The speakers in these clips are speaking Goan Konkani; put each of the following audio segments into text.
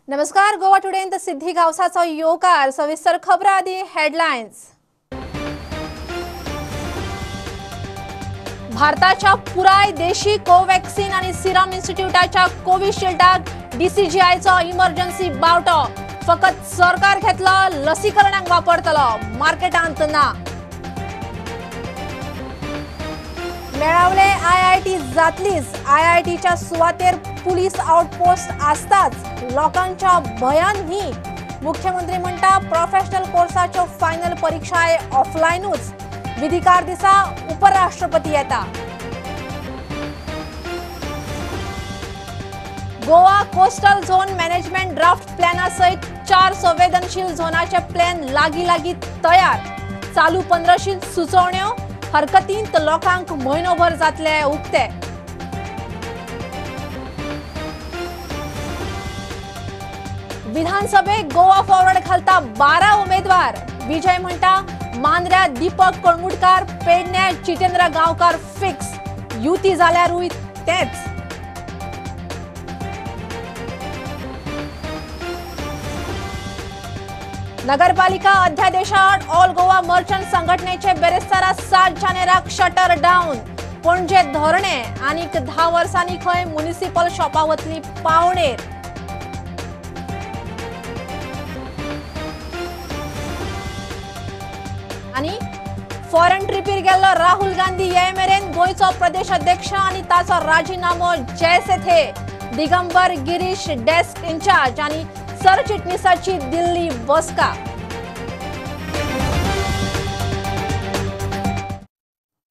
नमस्कार, गोवा टुडेंत सिद्धी गावसाचो येवकार. सविस्तर खबरां आदी हेडलायन्स. भारताच्या पुराय देशी कोवॅक्सिन आणि सिरम इन्स्टिट्यूटाच्या कोविशिल्डाक डीसीजीआयचो इमर्जन्सी बावटो. फकत सरकार घेतलो, लसीकरणाक वापरतलो, मार्केटांत ना. मेळावले आयआयटी जातलीच. आयआयटीच्या सुवातेर पुलीस आउटपोस्ट आसताच, लोकांच्या भयान न्ही. मुख्यमंत्री म्हणटा प्रोफेशनल कोर्साच्यो फायनल परिक्षाय ऑफलायनूच. विधिकार दिसा उपराष्ट्रपती येता. Goa coastal zone management draft प्लॅना सयत 4 संवेदनशील झोनाचे प्लॅन लागीं लागीं तयार. चालू 15 सुचोवण्यो हरकतींत लोकांक म्हयनोभर जातले उक्ते. विधानसभेक गोवा फॉरवर्ड घालता 12 उमेदवार. विजय म्हणटा मांद्र्या दीपक कळंगुटकार, पेडण्या जितेंद्र गांवकार फिक्स. युती जाल्यारूय तेच. नगरपालिका अध्यादेशाआड ऑल गोवा मर्चंट संघटनेचे बेरेस्तारा 7 जानेराक शटर डावन. पणजे धरणे आनीक 10 वर्सांनी खंय म्युनिसिपल शॉपां वतली पावणेर. आनी फॉरेन ट्रिपीर गेल्लो राहुल गांधी ये मेरेन गोंयचो प्रदेश अध्यक्ष आनी ताचो राजीनामो जैसे थे. दिगंबर गिरीश डेस्क इन्चार्ज आनी सरचिटणीसाची दिल्ली बसका.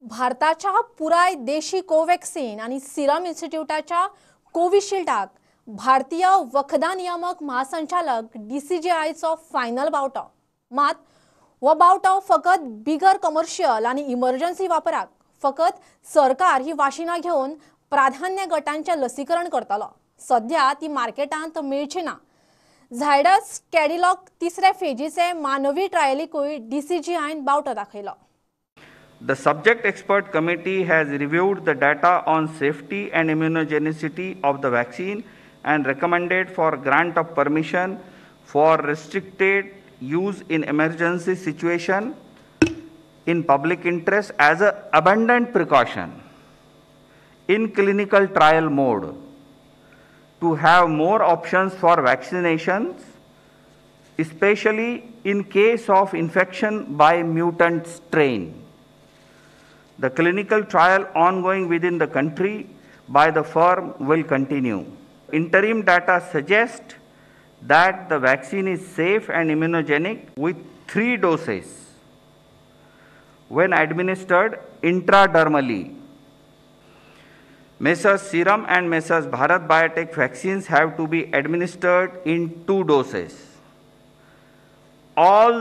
भारताच्या पुराय देशी कोवॅक्सिन आनी सिरम इन्स्टिट्यूटाच्या कोविशिल्डाक भारतीय वखदां नियामक महासंचालक डीसीजीआयचो फायनल बावटो. मात हो बावटो फकत बिगर कमर्शियल आनी इमर्जन्सी वापराक. फकत सरकार ही वाशिनां घेवन प्राधान्य गटांचें लसीकरण करतलो. सध्या ती मार्केटांत मेळची ना. झायडस कॅडिलॉक तिसऱ्या फेजीचे मानवी ट्रायलीकूय डीसीजीआयन बावटो दाखयलो. The subject expert committee has reviewed the data on safety and immunogenicity of the vaccine and recommended for grant of permission for restricted use in emergency situation in public interest as an abundant precaution in clinical trial mode to have more options for vaccinations, especially in case of infection by mutant strain. The clinical trial ongoing within the country by the firm will continue. Interim data suggests that the vaccine is safe and immunogenic with 3 doses when administered intradermally. Messrs. Serum and Messrs. Bharat Biotech vaccines have to be administered in 2 doses. All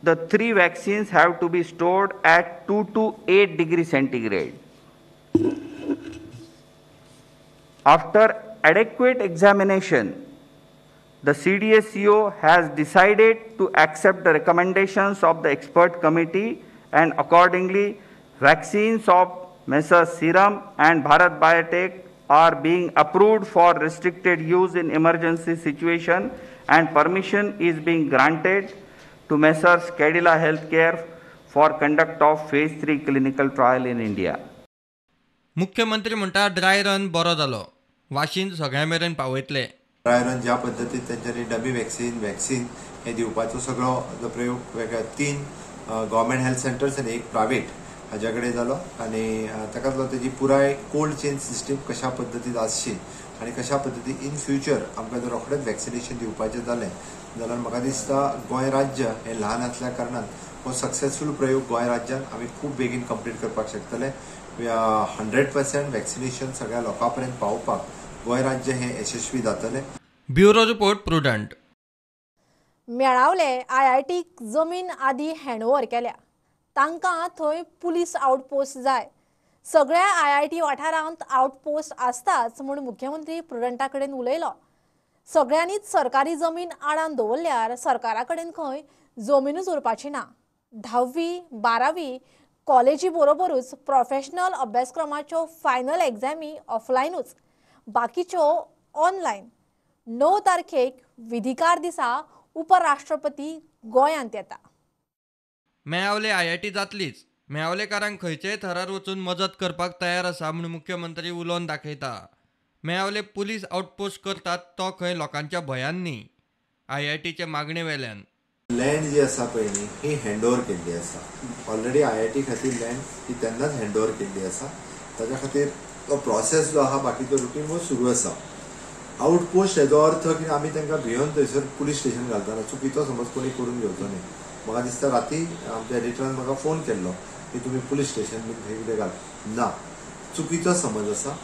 the 3 vaccines have to be stored at 2 to 8 degrees centigrade. After adequate examination, the CDSCO has decided to accept the recommendations of the expert committee and accordingly vaccines of Messrs. Serum and Bharat Biotech are being approved for restricted use in emergency situation and permission is being granted to Messrs. Cadila Healthcare for conduct of phase 3 clinical trial in India. मुख्यमंत्री म्हणटा ड्राय रन बरो जालो, वाशीन सगळ्यां मेरेन पावयतले. ड्राय रन ज्या पद्दतीन तेंच्यांनी डमी वॅक्सिन वॅक्सिन हे दिवपाचो सगळो जो प्रयोग वेगळ्या 3 गव्हर्मेंट हेल्थ सेंटर्स आनी 1 प्रायव्हेट हाज्या कडेन जालो आनी ताकाच लागून तेजी पुराय कोल्ड चेन सिस्टीम कशा पद्दतीन आसची आनी कशा पद्दतीन इन फ्युचर आमकां जर रोखडेंच वॅक्सिनेशन दिवपाचें जालें जाल्यार म्हाका दिसता गोंय राज्य हें ल्हान आसल्या कारणान हो सक्सेसफूल प्रयोग गोंय राज्यान आमी खूब बेगीन कंप्लीट करपाक शकतले. 100% वॅक्सिनेशन सगळ्या लोकां पर्यंत पावोवपाक गोंय राज्य हें यशस्वी जातलें. Bureau report, Prudent. मेळावले आयआयटीक जमीन आदी हँडओव्हर केल्या. तांकां थंय पुलीस आउटपोस्ट जाय. सगळ्या आयआयटी वाठारांत आउटपोस्ट आसताच म्हूण मुख्यमंत्री प्रुडंटा कडेन उलयलो. सगळ्यांनीच सरकारी जमीन आडान दवरल्यार सरकारा कडेन खंय जमिनूच उरपाची ना. 10वी 12वी कॉलेजी बरोबरूच प्रोफेशनल अभ्यासक्रमाच्यो फायनल एग्जामी ऑफलायनूच, बाकीच्यो ऑनलायन. 9 तारखेक विधिकार दिसा उपराष्ट्रपती गोंयांत येता. मेळावले आयआयटी जातलीच, मेळावलेकारांक खंयचेय थरार वचून मजत करपाक तयार आसा म्हूण मुख्यमंत्री उलोवन दाखयता. मेळावले पुलीस आउटपोस्ट करतात तो खंय लोकांच्या भंयान न्ही, आयआयटीचे मागणे वेल्यान. लँड जी आसा पळय न्ही ही हँड ओवर केल्ली आसा. ऑलरेडी आयआयटी खातीर लँड ही तेन्नाच हँड ओवर केल्ली आसा. ताच्या खातीर तो प्रोसेस जो आहा बाकीचो रुटीन हो सुरू आसा. आउटपोस्ट हेजो अर्थ की आमी तांकां भियोन थंयसर पुलीस स्टेशन घालतना चुकीचो समज कोणी करून घेवचो न्ही. म्हाका दिसता राती आमच्या एडिटरान म्हाका फोन केल्लो की तुमी पुलीस स्टेशन बीन थंय कितें घाल ना, चुकीचो समज आसा.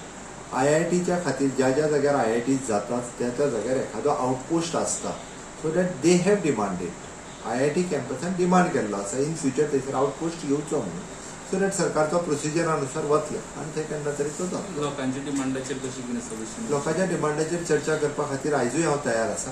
आयआयटीच्या खातीर ज्या ज्या जाग्यार आयआयटी जातात त्या त्या जाग्यार एखादो आउटपोस्ट आसता, so that they have demanded. IIT कॅम्पसान demand केल्लो आसा इन फ्युचर थंयसर आउटपोस्ट येवचो म्हणून, सो that सरकारचो प्रोसिजरा नुसार वतले आनी थंय केन्ना तरी तो जातलो. लोकांच्या डिमांडाचेर कशी कितें सोल्युशन? लोकांच्या डिमांडाचेर चर्चा करपा खातीर आयजूय हांव तयार आसा.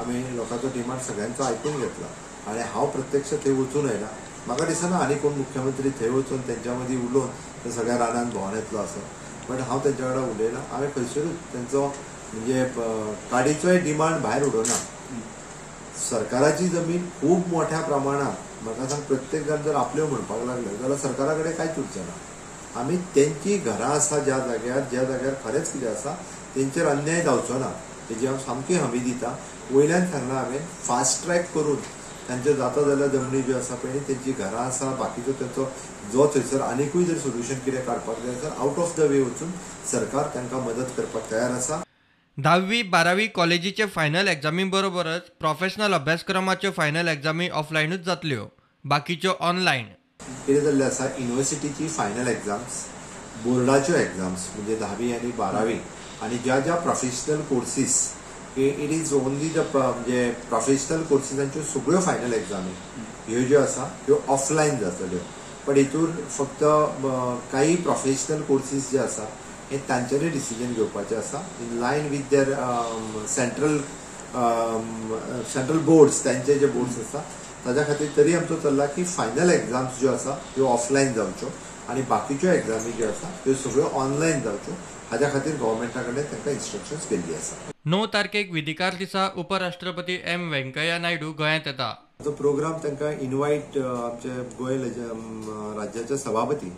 आमी लोकांचो डिमांड सगळ्यांचो आयकून घेतला आनी हांव प्रत्यक्ष थंय वचून आयला. म्हाका दिसना आनी कोण मुख्यमंत्री थंय वचून तेंच्या मदीं उलोवन ते सगळ्या रानान भोंवन येतलो आसा, बट हांव तेंच्या वांगडा उलयलां. हांवें खंयसरूच तेंचो म्हणजे काडीचोय डिमांड भायर उडोवना. सरकाराची जमीन खूब मोठ्या प्रमाणात म्हाका सांग प्रत्येक जाण जर आपल्यो म्हणपाक लागले जाल्यार सरकारा कडेन कांयच उरचें ना. आमी तेंची घरां आसा ज्या जाग्यार, ज्या जाग्यार खरेंच कितें आसा तेंचेर अन्याय जावचो ना हेजी हांव सामकी हमी दिता. वयल्यान सांगलां हांवें फास्ट ट्रॅक करून तांच्यो जाता जाल्यार जमनी ज्यो आसा पळय तेंची घरां आसा बाकीचो तेंचो जो थंयसर आनिकूय जर सोल्युशन कितें काडपाक जाय जाल्यार आउट ऑफ the वे वचून सरकार तांकां मदत करपाक तयार आसा. 10वी 12वी कॉलेजीचे फायनल एग्जामी बरोबरच प्रोफेशनल अभ्यासक्रमाच्यो फायनल एग्जामी ऑफलायनूच जातल्यो, बाकीच्यो ऑनलायन. कितें जाल्लें आसा, युनिवर्सिटीची फायनल एग्जाम्स, बोर्डाच्यो एग्जाम्स म्हणजे 10वी आनी 12वी आनी ज्या ज्या प्रोफेशनल कोर्सीस की it is only the म्हणजे प्रोफेशनल कोर्सीसांच्यो सगळ्यो फायनल एग्जामी ह्यो ज्यो आसा ह्यो ऑफलायन जातल्यो. पण हितून फक्त काही प्रोफेशनल कोर्सीस जे आसा हे तांच्यांनी डिसिजन घेवपाचें आसा in line with their central boards, तांचे जे बोर्ड्स आसा ताच्या खातीर तरी आमचो चल्ला की फायनल एग्जाम्स ज्यो आसा ह्यो ऑफलायन जावच्यो आनी बाकीच्यो एग्जामी ज्यो आसा त्यो सगळ्यो ऑनलायन जावच्यो. हाज्या खातीर गव्हर्मेंटा कडेन तांकां इन्स्ट्रक्शन्स केल्ली आसा. 9 तारखेक विधिकार दिसा उपराष्ट्रपती एम व्यंकय्या नायडू गोंयांत येता. जो प्रोग्राम तांकां इनवायट आमचे गोंय राज्याचे सभापती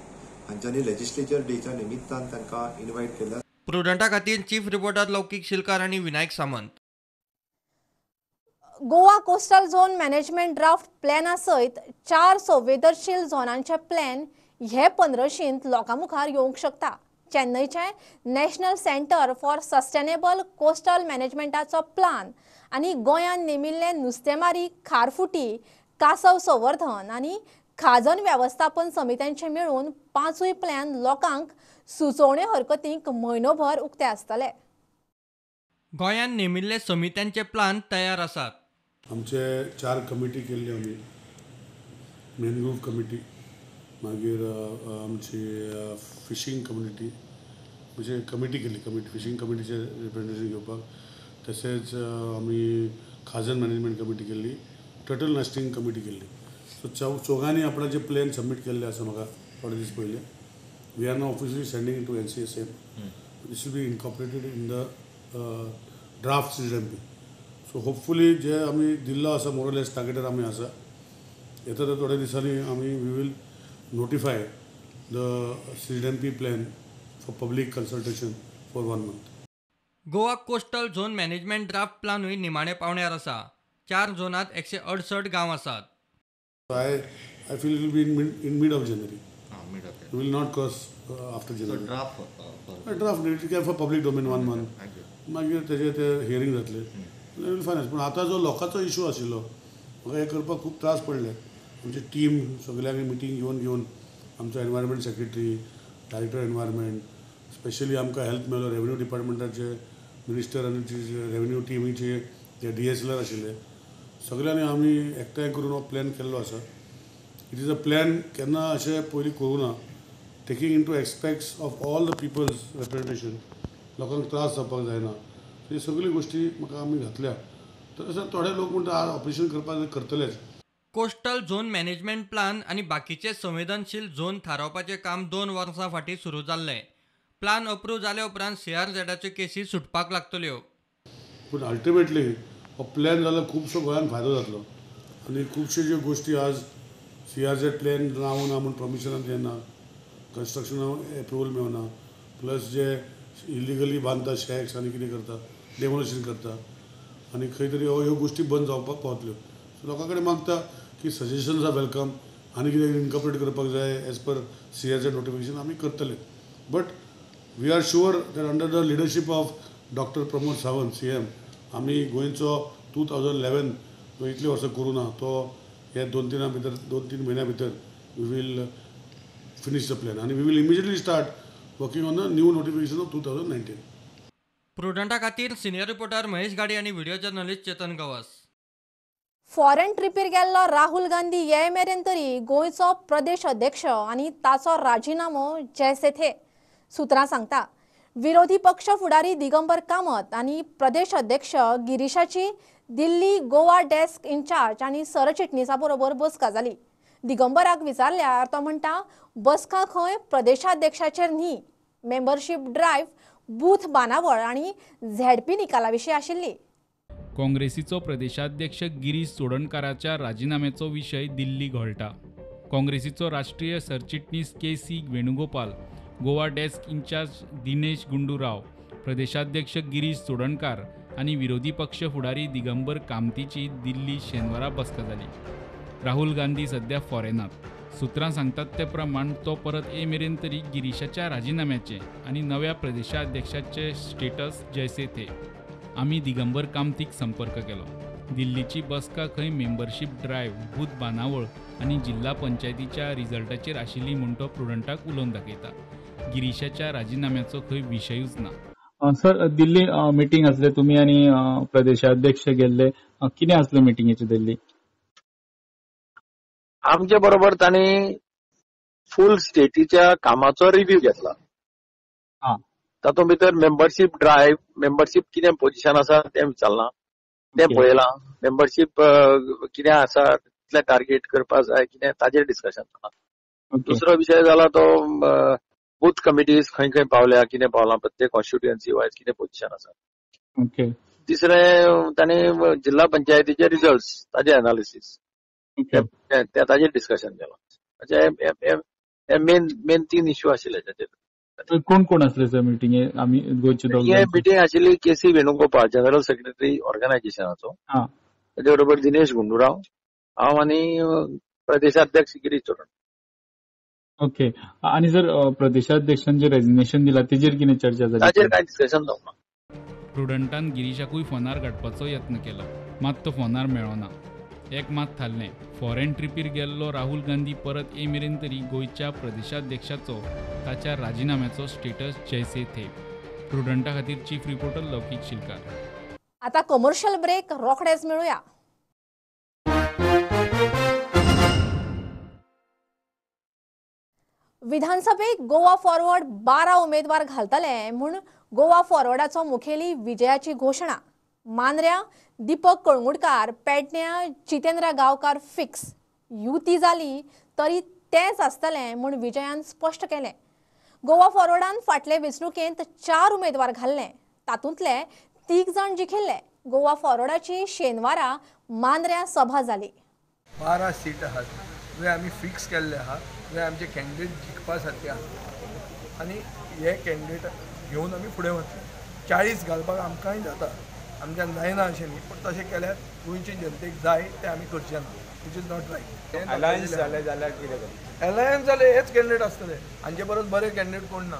हांच्यांनी लेजिस्लेचर डेच्या निमित्तान तांकां इनवायट केला. प्रुडंटा खातीर चीफ रिपोर्टर लौकीक शिलकार आनी Vinayak Samant. Goa coastal zone management draft प्लॅना सयत 4 संवेदनशील झोनांचे प्लॅन हे 15शींत लोकां मुखार येवंक शकता. चेन्नईचे national centre for sustainable coastal मॅनेजमेंटाचो plan आनी गोंयांत नेमिल्ले नुस्तेमारी, खारफुटी, कासव संवर्धन आनी खाजन वेवस्थापन समित्यांचे मेळून 5 प्लॅन लोकांक सुचोवणे हरकतींक म्हयनोभर उक्ते आसतले. गोंयांत नेमिल्ले समित्यांचे प्लान तयार आसात. आमचे 4 कमिटी केल्ली आमी, मॅनग्रूव कमिटी, मागीर आमची फिशींग कम्युनिटी म्हणजे कमिटी केली, कमिटी फिशींग कमिटीचे रिप्रेझेंटेशन घेवपाक, तशेंच आमी खाजन मॅनेजमेंट कमिटी केल्ली, टर्टल नेस्टिंग कमिटी केल्ली. सो चौगांनी आपणाचे प्लॅन सबमीट केल्ले आसा म्हाका थोडे दीस पयलीं. We are now officially sending to NCSM. This will be incorporated in the draft CZMP. So hopefully जे आमी दिल्लो आसा मोरलेस टार्गेटार आमी आसा. येता त्या थोड्या दिसांनी आमी we will notify the CZMP plan for public consultation for 1 month. Goa coastal zone management draft प्लानूय निमाणे पावण्यार आसा. 4 झोनांत 168 गांव आसात. I feel it will be in mid of January. Mid of January. We will not cross after January. So draft for draft it can for public domain 1 month. मागीर तेजे ते हियरींग जातले. Will finance. पूण आतां जो लोकांचो इशू आशिल्लो म्हाका हें करपाक खूब त्रास पडले. आमची टीम सगळ्यांक मिटींग घेवन घेवन आमचो environment secretary, director environment, specially आमकां हेल्प मेळ्ळो रेवेन्यू डिपार्टमेंटाचे मिनिस्टर आनी रेवेन्यू टिमीचे जे DSLR आशिल्ले सगळ्यांनी आमी एकठांय करून हो प्लॅन केल्लो आसा. It is a plan केन्ना अशें पयलीं करूं ना, taking into aspects of all the people's representation, लोकांक त्रास जावपाक जायना, ही सगळी गोश्टी म्हाका आमी घातल्या. तशें थोडे लोक म्हणटा ऑपरेशन करपाक करतलेच. कोस्टल झोन मॅनेजमेंट प्लान आनी बाकीचे संवेदनशील झोन थारावपाचें काम 2 वर्सां फाटीं सुरू जाल्लें. प्लान अप्रूव जाले उपरांत CRZाच्यो केसी सुटपाक लागतल्यो. पूण अल्टिमेटली हो प्लॅन जाल्यार खुबसो गोंयांत फायदो जातलो आनी खुबश्यो ज्यो गोश्टी आज CRZ plan ना ना म्हूण परमिशनां दिना, कन्स्ट्रक्शनाक एप्रुवल मेळना, प्लस जे इलिगली बांदता शॅक्स आनी कितें करता, डेमोलिशन करता आनी खंय तरी ह्यो गोश्टी बंद जावपाक पावतल्यो. सो लोकां कडेन मागता की सजेशन्स are welcome आनी कितें इनकॉर्पोरेट करपाक जाय एज पर CRZ notification आमी करतले. But we are sure that under the leadership of doctor Pramod Sawant CM आमी गोंयचो 2011 जो इतलीं वर्सां करूं ना तो हे 2-3 म्हयन्या भितर we will finish the plan आनी we will immediately start working on the new notification of 2019. प्रुडंटा खातीर सिनियर रिपोर्टर महेश गाडी आनी video journalist Chetan Gawas. Foreign ट्रिपीर गेल्लो राहुल गांधी ये मेरेन तरी गोंयचो प्रदेश अध्यक्ष आनी ताचो राजिनामो जैसे थे. सूत्रां सांगता विरोधी पक्ष फुडारी दिगंबर कामत आनी प्रदेश अध्यक्ष गिरीशाची दिल्ली गोवा डेस्क इन्चार्ज आनी सरचिटणीसा बरोबर बसका जाली. दिगंबराक विचारल्यार तो म्हणटा बसका खंय प्रदेशाध्यक्षाचेर न्ही, मेंबरशीप ड्रायव्ह, बूथ बानावळ आनी झेडपी निकाला विशीं आशिल्ली. काँग्रेसीचो प्रदेशाध्यक्ष गिरीश चोडणकाराच्या राजिनाम्याचो विशय दिल्ली घोळटा. काँग्रेसीचो राष्ट्रीय सरचिटणीस K C Venugopal, Goa desk incharge Dinesh Gundu Rao, प्रदेशाध्यक्ष गिरीश चोडणकार आनी विरोधी पक्ष फुडारी दिगंबर कामतीची दिल्ली शेनवारा बसका जाली. राहुल गांधी सध्या फॉरेनात. सूत्रां सांगतात ते प्रमाण तो परत ये मेरेन तरी गिरीशाच्या राजिनाम्याचे आनी नव्या प्रदेशाध्यक्षाचे स्टेटस जैसे थे. आमी दिगंबर कामतीक संपर्क केलो. दिल्लीची बसका खंय मेंबरशीप ड्रायव्ह, बूथ बानावळ आनी जिल्हा पंचायतीच्या रिजल्टाचेर आशिल्ली म्हूण तो प्रुडंटाक उलोवन दाखयता. गिरीशाच्या राजिनाम्याचो खंय विशयूच ना. सर, दिल्ली मिटींग आसले तुमी आनी प्रदेशाध्यक्ष गेल्ले, कितें आसलें मिटिंगेचें दिल्ली? आमचे बरोबर तांणी फूल स्टेटीच्या कामाचो रिव्यू घेतला. तातूंत भितर मेंबरशीप ड्रायव्ह, मेंबरशीप कितें पोजिशन आसा तें विचारलां, तें पळयलां, मेंबरशीप कितें आसा, कितलें टार्गेट करपाक जाय कितें ताजेर डिस्कशन जाला. दुसरो विशय जाला तो बूथ कमिटीज खंय खंय पावल्या, कितें पावलां, प्रत्येक कॉन्स्टिट्युएन्सी वायज कितें पोजिशन आसा. तिसरें तांणी जिल्हा पंचायतीचे रिजल्ट ताजे एनालिसीस ताजेर डिस्कशन केलां. मेन मेन 3 इश्यू आशिल्ले ताचेर. कोण कोण आसले सर मिटिंगे? आमी गोंयचे हे मिटींग आशिल्ली K C Venugopal, general secretary ऑर्गनायझेशनाचो, ताचे बरोबर दिनेश गुंडूराव, हांव आनी प्रदेशाध्यक्ष गिरीश चोडणकर. ओके. आनी जर प्रदेशाध्यक्षान जे रेजिग्नेशन दिला तेजेर कितें चर्चा जाली? ताचेर कांय डिस्कशन जावंक ना. प्रुडंटान गिरीशाकूय फोनार काडपाचो यत्न केलो, मात तो फोनार मेळ्ळो ना. एक मात थारलें, फॉरेन ट्रिपीर गेल्लो राहुल गांधी परत ये मेरेन तरी गोंयच्या प्रदेशाध्यक्षाचो ताच्या राजिनाम्याचो स्टेटस जैसे थे. प्रुडंटा खातीर चीफ रिपोर्टर लौकीक शिलकार. आता कमर्शियल ब्रेक, रोखडेच मेळुया. विधानसभेक गोवा फॉरवर्ड 12 उमेदवार घालतले म्हूण गोवा फॉरवर्डाचो मुखेली विजयाची घोशणा. मांद्र्या दीपक कळंगुटकार, पेडण्या जितेंद्र गांवकार फिक्स. युती जाली तरी तेंच आसतलें म्हूण विजयान स्पश्ट केलें. गोवा फॉरवर्डान फाटले वेंचणुकेंत 4 उमेदवार घाल्ले, तातूंतले 3 जाण जिखिल्ले. गोवा फॉरवर्डाची शेनवारा मांद्र्या सभा जाली. 12 सीट आहात जे आमी फिक्स केल्ले आहा, जे आमचे कॅन्डिडेट जिखपा सारके आहा आनी हे कॅन्डिडेट घेवन आमी फुडें वतले. 40 घालपाक आमकांय जाता, आमच्यान जायना अशें न्ही, पूण तशें केल्यार गोंयचे जनतेक जाय तें आमी करचें ना, which is not right. Alliance जालें जाल्यार कितें जालें? अलायन्स जालें हेच कॅन्डिडेट आसतले, हांचे परस बरे कॅन्डिडेट कोण ना.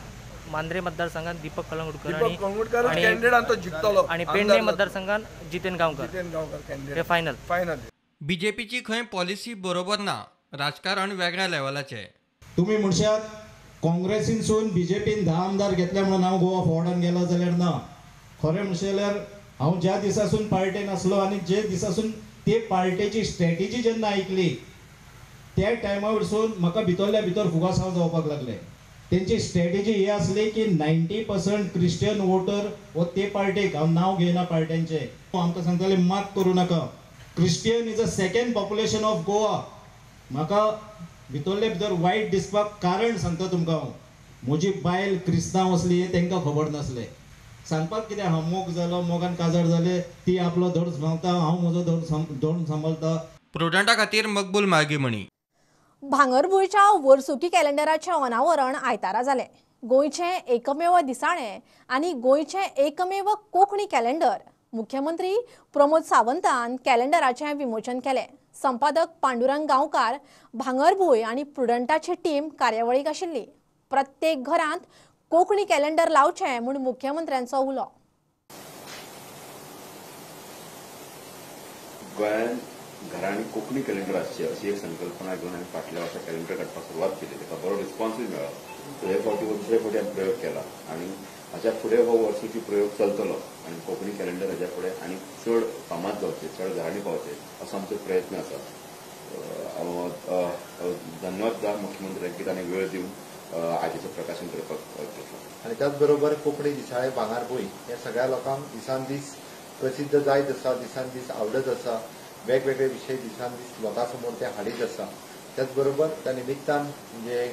मांद्रे मतदारसंघात दीपक कळंगुटकर, दीपक कळंगुटकर कॅन्डिडेट आनी तो जिखतलो, आनी पेडणे मतदारसंघात Jitendra Gaonkar, Jitendra Gaonkar candidate final. Final. बीजेपीची खंय पॉलिसी बरोबर ना, राजकारण वेगळ्या लेवलाचें. तुमी म्हणशात काँग्रेसीनसून बीजेपीन 10 आमदार घेतले म्हणून हांव गोवा फॉरवर्डान गेलो जाल्यार ना. खरें म्हणशें जाल्यार हांव ज्या दिसासून पार्टेन आसलो आनी जे दिसासून ते पार्टेची स्ट्रॅटेजी जेन्ना आयकली त्या टायमा वरसून म्हाका भितरल्या भितर फुगासांव जावपाक लागले. तेंची स्ट्रॅटेजी ही आसली की 90% क्रिश्चियन वोटर हो ते पार्टेक, हांव नांव घेयना पार्ट्यांचें, आमकां सांगताले मात करूं नाका, Christian is a second population of Goa. म्हाका भितरले भितर वायट दिसपाक कारण सांगता तुमकां हांव, म्हजी बायल क्रिस्तांव आसली हें तांकां खबर नासलें. सांगपाक कितें आहा, मोग जालो, मोगान काजार जाले, ती आपलो धड सांबाळटा, हांव म्हजो धड सांबाळटा. प्रुडंटा खातीर मकबूल मार्गीमणी. भांगरभूंयच्या वर्सुकी कॅलेंडराचें अनावरण आयतारा जालें. गोंयचें एकमेव दिसाळें आनी गोंयचें एकमेव कोंकणी कॅलेंडर मुख्यमंत्री प्रमोद सावंतान कॅलेंडराचें विमोचन केलें. संपादक पांडुरंग गांवकार, भांगरभूंय आनी प्रुडंटाची टीम कार्यावळीक आशिल्ली. प्रत्येक घरांत कोंकणी कॅलेंडर लावचें म्हूण मुख्यमंत्र्यांचो उलो. गोंयांत घरांनी कोंकणी कॅलेंडर आसचें अशी एक संकल्पना घेवन आमी फाटल्या वर्सा कॅलेंडर काडपाक सुरवात केली. ताका बरो रिस्पॉन्सूय मेळ्ळो. हे फावटी दुसरे फावटी आमी प्रयोग केला आनी हाच्या फुडें हो वर्सुकी प्रयोग चलतलो आनी कोंकणी कॅलेंडर हाच्या फुडें आनी चड फामाद जावचें, चड घरांनी पावचें असो आमचो प्रयत्न आसा. हांव धन्यवाद दिता मुख्यमंत्र्यांक की ताणें वेळ दिवन आयजेचें प्रकाशन करपाक घेतलां. आनी त्याच बरोबर कोंकणी दिसाळें भांगरभूंय हें सगळ्या लोकांक दिसान दीस प्रसिद्ध जायत आसा, दिसान दीस आवडत आसा, वेगवेगळे विशय दिसान दीस लोकां समोर ते हाडीत आसा. त्याच बरोबर त्या निमित्तान म्हणजे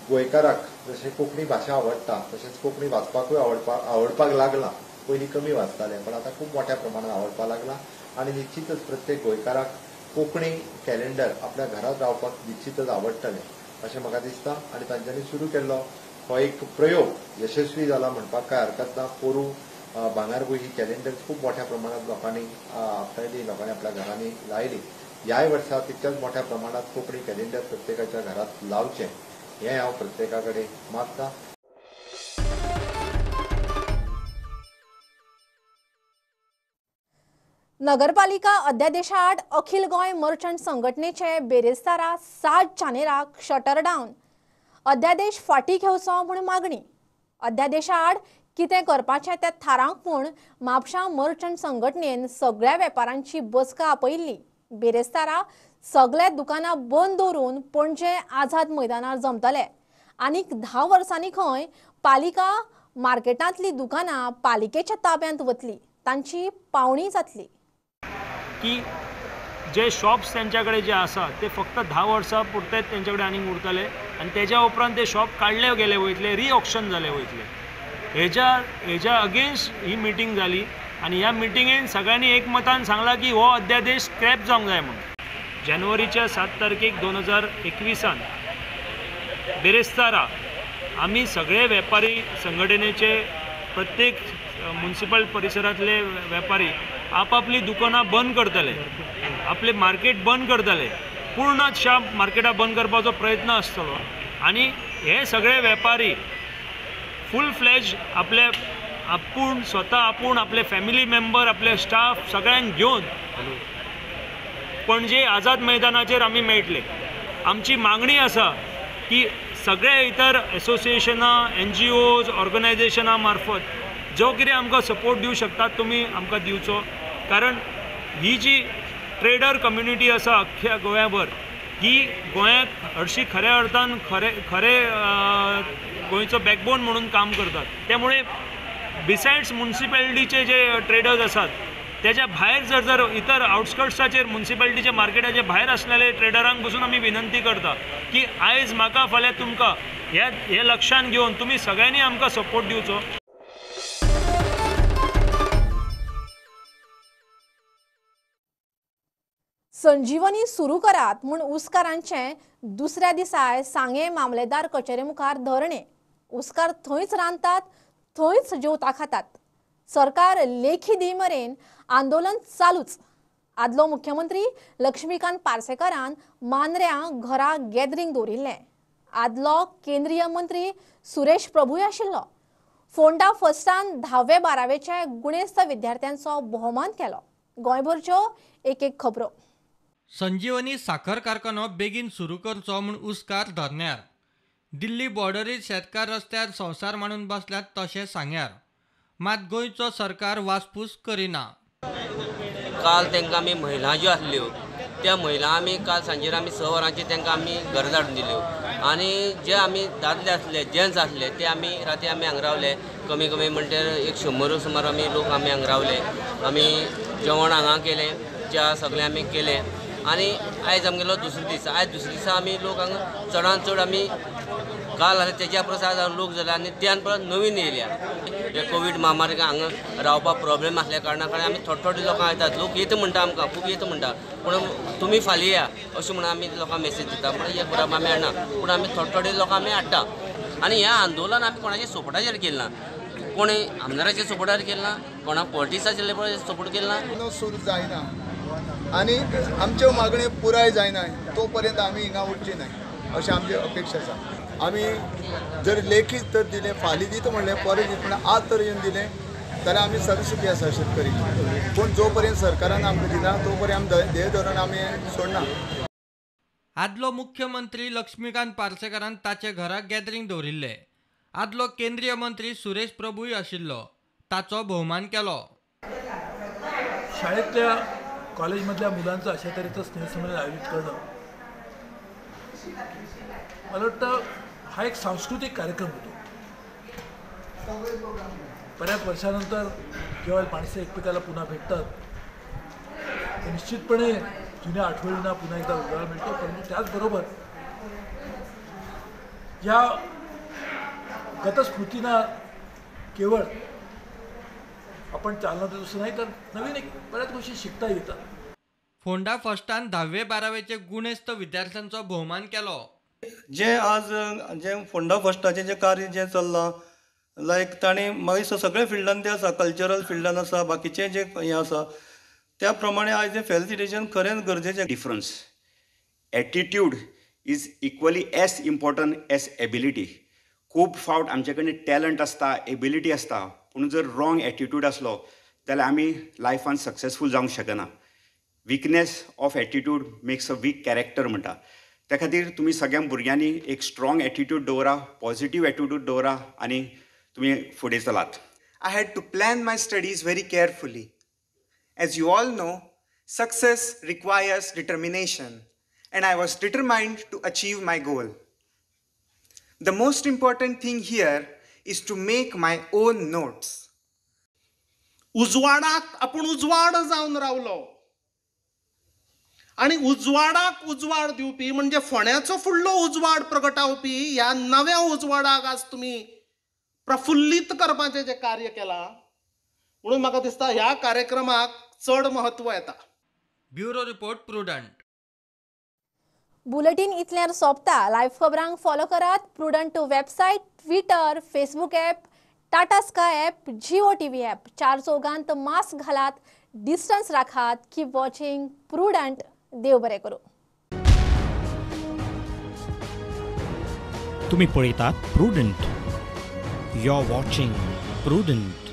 गोंयकाराक जशें कोंकणी भाशा आवडटा तशेंच कोंकणी वाचपाकूय आवडपाक लागला. पयलीं कमी वाचताले पण आतां खूब मोठ्या प्रमाणात आवडपाक लागला आनी निश्चितच प्रत्येक गोंयकाराक कोंकणी कॅलेंडर आपल्या घरांत रावपाक निश्चितच आवडटलें अशें म्हाका दिसता. आनी तांच्यांनी सुरू केल्लो हो एक प्रयोग यशस्वी जाला म्हणपाक कांय हरकत ना. पोरूं भांगरभूंय ही कॅलेंडर खूब मोठ्या प्रमाणात लोकांनी आपणायली, लोकांनी आपल्या घरांनी लायली. ह्याय वर्सा तितक्याच मोठ्या प्रमाणात कोंकणी कॅलेंडर प्रत्येकाच्या घरांत लावचें हें हांव प्रत्येका कडेन मागता. नगरपालिका अध्यादेशाआड अखिल गोंय मर्चंट संघटनेचे बेरेस्तारा 7 जानेराक शटर डावन. अध्यादेश फाटीं घेवचो म्हूण मागणी. अध्यादेशाआड कितें करपाचें तें थारावंक म्हूण म्हापशां मर्चंट संघटनेन सगळ्या वेपारांची बसका आपयिल्ली. बेरेस्तारा सगळ्या दुकानां बंद दवरून पणजे आझाद मैदानार जमतले. आनीक 10 वर्सांनी खंय पालिका मार्केटांतली दुकानां पालिकेच्या ताब्यांत वतली, तांची पावणी जातली. की जे शॉप्स त्यांच्याकडे जे आसा ते फक्त 10 वर्सां पुरतेच त्यांच्याकडे आनीक उरतले आनी तेज्या उपरांत ते शॉप काडले गेले वयतले, रिऑक्शन जाले वयतले. हेज्या अगेन्स्ट ही मिटींग जाली आनी ह्या मिटिंगेन सगळ्यांनी एकमतान सांगलां की हो अध्यादेश स्क्रॅप जावंक जाय म्हणून. जानेवारीच्या 7 तारखेक 2021 बेरेस्तारा आमी सगळे वेपारी संघटनेचे प्रत्येक म्युनिसिपल परिसरांतले वेपारी आपापली दुकानां बंद करतले, आपले मार्केट बंद करतले, पूर्ण शाप मार्केटां बंद करपाचो प्रयत्न आसतलो. आनी हे सगळे वेपारी फूल फ्लॅज आपले आपूण स्वता आपूण आपले फॅमिली मेंबर आपले स्टाफ सगळ्यांक घेवन पणजे आझाद मैदानाचेर आमी मेळटले. आमची मागणी आसा की सगळे इतर एसोसिएशनां, NGOs, ऑर्गनायझेशनां मार्फत जो कितें आमकां सपोर्ट दिवं शकतात तुमी आमकां दिवचो. कारण ही जी ट्रेडर कम्युनिटी आसा अख्ख्या गोंयाभर ही गोंयांत हरशीं खऱ्या अर्थान खरे खरे गोंयचो बॅकबोन म्हणून काम करतात. त्यामुळे बिसायड्स म्युनिसिपॅलिटीचे जे ट्रेडर्स आसात त्याच्या भायर जर जर इतर आउटस्कर्ट्साचेर म्युनिसिपॅलिटीच्या मार्केटाचे भायर आसलेले ट्रेडरांक पसून आमी विनंती करता की आयज म्हाका फाल्यां तुमकां हे लक्षान घेवन तुमी सगळ्यांनी आमकां सपोर्ट दिवचो. संजीवनी सुरू करात म्हूण उसकारांचे दुसऱ्या दिसाय सांगें मामलेदार कचेरे मुखार धरणे. उसकार थंयच रांदतात, थंयच जेवता खातात. सरकार लेखी दी मेरेन आंदोलन चालूच. आदलो मुख्यमंत्री लक्ष्मीकांत पार्सेकारान मांद्र्यां घरा गॅदरींग दवरिल्लें. आदलो केंद्रीय मंत्री सुरेश प्रभूय आशिल्लो. फोंडा फर्स्टान 10वे 12वेचे गुणेस्त विद्यार्थ्यांचो भोवमान केलो. गोंयभरच्यो एक एक खबरो. संजीवनी साखर कारखानो बेगीन सुरू करचो म्हूण उसकार धरण्यार. दिल्ली बॉर्डरीर शेतकार रस्त्यार संवसार मांडून बसल्यात तशें सांग्यार. मात गोंयचो सरकार वासपूस करिना. काल तांकां आमी महिला ज्यो आसल्यो त्या महिला आमी काल सांजेर आमी 6 वरांचेर तांकां आमी घरा धाडून दिल्यो आनी जे आमी दादले आसले, जेंट्स आसले ते आमी राती आमी हांगा रावले. कमी कमी म्हणल्यार 100 सुमार आमी लोक आमी हांगा रावले. आमी जेवण हांगा केलें, च्या सगळें आमी केलें आनी आयज आमगेलो दुसरो दीस. आयज दुसरे दिसा आमी लोक हांगा चडान चड आमी काल आसले तेज्या परस आज लोक जाले आनी त्यान परत नवीन येयल्या. हे कोवीड महामारीक हांगा रावपाक प्रॉब्लेम आसल्या कारणान आमी थोडे थोडे लोकांक येतात, लोक येता म्हणटा, आमकां खूब येता म्हणटा, पूण तुमी फाल्यां या अशें म्हणून आमी लोकांक मेसेज दिता. पूण हे बरोबर आमी हाडना, पूण आमी थोडे थोडे लोकांक आमी हाडटा. आनी हें आंदोलन आमी कोणाच्या सपोर्टाचेर केलें ना, कोणी आमदाराच्या सपोर्टार केलें ना, कोणा पॉलिटिक्साचेर सपोर्ट केलें ना. सुरू जायना आनी आमच्यो मागण्यो पुराय जायना तो पर्यंत आमी हिंगा उठची नाय अशें आमची अपेक्षा आसा. आमी जर लेखी तर दिलें, फाल्यां दिता म्हणलें, परत दिता म्हणलें, आज तर येवन दिलें जाल्यार आमी सर्वसुखी आसा शेतकरी. पूण जो पर्यंत सरकारान आमकां दिना तो पर्यंत आमी ध्येय धरून आमी सोडना. आदलो मुख्यमंत्री लक्ष्मीकांत पार्सेकारान ताचे घराक गॅदरींग दवरिल्लें. आदलो केंद्रीय मंत्री सुरेश प्रभूय आशिल्लो, ताचो भोवमान केलो. शाळेतल्या कॉलेजमधल्या मुलांचं अशा तऱ्हेचं स्नेहसंमेलन आयोजित करणं मला वाटतं हा एक सांस्कृतिक कार्यक्रम होतो. बऱ्याच वर्षानंतर जेव्हा माणसं एकमेकाला पुन्हा भेटतात निश्चितपणे जुन्या आठवणींना पुन्हा एकदा उजाळा मिळतो, परंतु त्याचबरोबर या गतस्मृतींना केवळ आपण चालना देत असं नाही, तर नवीन एक बऱ्याच गोष्टी शिकता येतात. फोंडा फर्स्टान 10वे 12वेचे गुणेस्त विद्यार्थ्यांचो भोवमान केलो. जे आज जे फोंडा फर्स्टाचें जें कार्य जें चल्लां लायक ताणें मागीर सगळे फिल्डान तें आसा, कल्चरल फिल्डान आसा, बाकीचें जें हें आसा त्या प्रमाणे आयज हें फेलिसिटेशन खरेंच गरजेचें. Difference attitude is equally as important as ability. खूब फावट आमचे कडेन टॅलंट आसता, एबिलिटी आसता, पूण जर रॉंग एटिट्यूड आसलो जाल्यार आमी लायफान सक्सेसफूल जावंक शकना. Weakness of attitude makes a weak character म्हणटा. त्या खातीर तुमी सगळ्या भुरग्यांनी एक स्ट्रॉंग एटिट्यूड दवरा, पॉझिटीव एटिट्यूड दवरा आनी तुमी फुडें चलात. I had to plan my studies very carefully. As you all know, success requires determination, and I was determined to achieve my goal. The most important thing here is to make my own notes. उजवाडाक आपण उजवाड जावन रावलो आनी उजवाडाक उजवाड दिवपी म्हणजे फोंड्याचो फुडलो उजवाड प्रगटावपी ह्या नव्या उजवाडाक आज तुमी प्रफुल्लीत करपाचें जें कार्य केलां म्हणून म्हाका दिसता ह्या कार्यक्रमाक चड महत्व येता. Bureau report, Prudent. Bulletin इतल्यार सोंपता. लायव्ह खबरांक फॉलो करात Prudent website, Twitter, Facebook app, Tata Sky app, Jio TV app. चार चौगांत मास्क घालात, डिस्टन्स राखात. Keep watching Prudent. देव बरें करूं. तुम्ही पळयतात Prudent. You are watching Prudent.